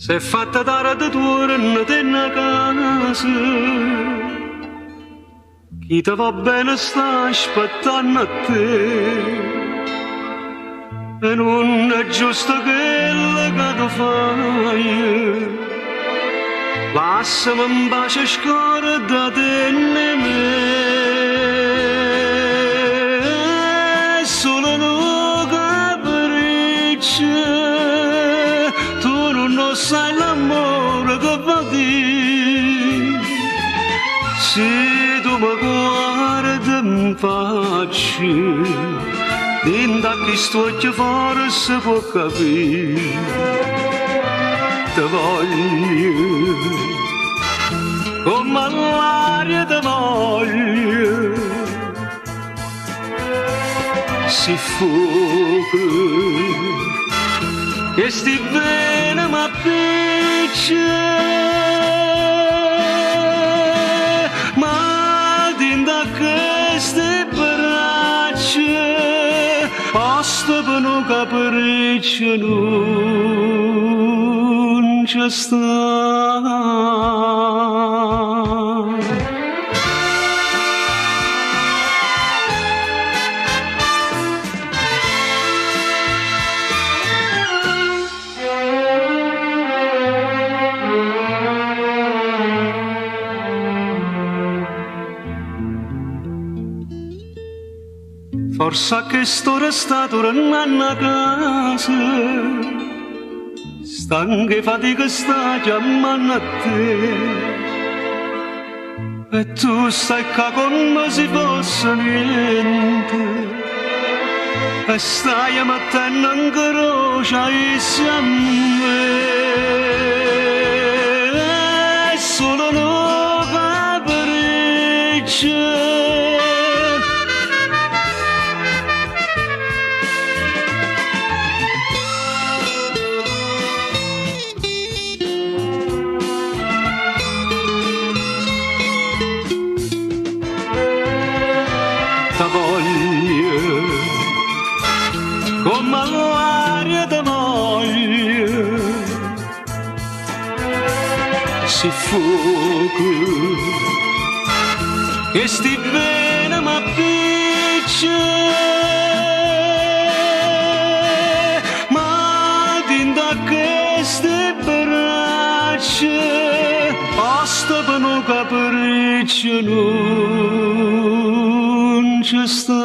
S'è fatta tarde tuornatenne 'a casa. Chi te vò bene sta aspettanno a te. E nun è giusto chello ca tu faje. Lassame 'mpace e scordatenne 'e me. È sulo nu capriccio, tu nun 'o ssaje l'ammore che vò dì. Si tu me guarde 'nfaccia, dint' a chist'uocchie forse può capì. Te voglio comm'a ll'aria te voglio. Si fuoco che sti vene m'appicce, ma dint' a chesti braccia posto pe nu capriccio nun ce sta. Forse a chest'ora sta turnanno 'a casa, stanca 'e fatica sta chiammanno a te. E tu stai ccà comme si fosse niente e staje mettenno 'ncroce a isso e a me. È sulo nu capriccio. Te voglio comm'a ll'aria te voglio Si fuoco che sti vene m'appicce Ma dint' a chesti braccia posto pe nu capriccio nun ce sta.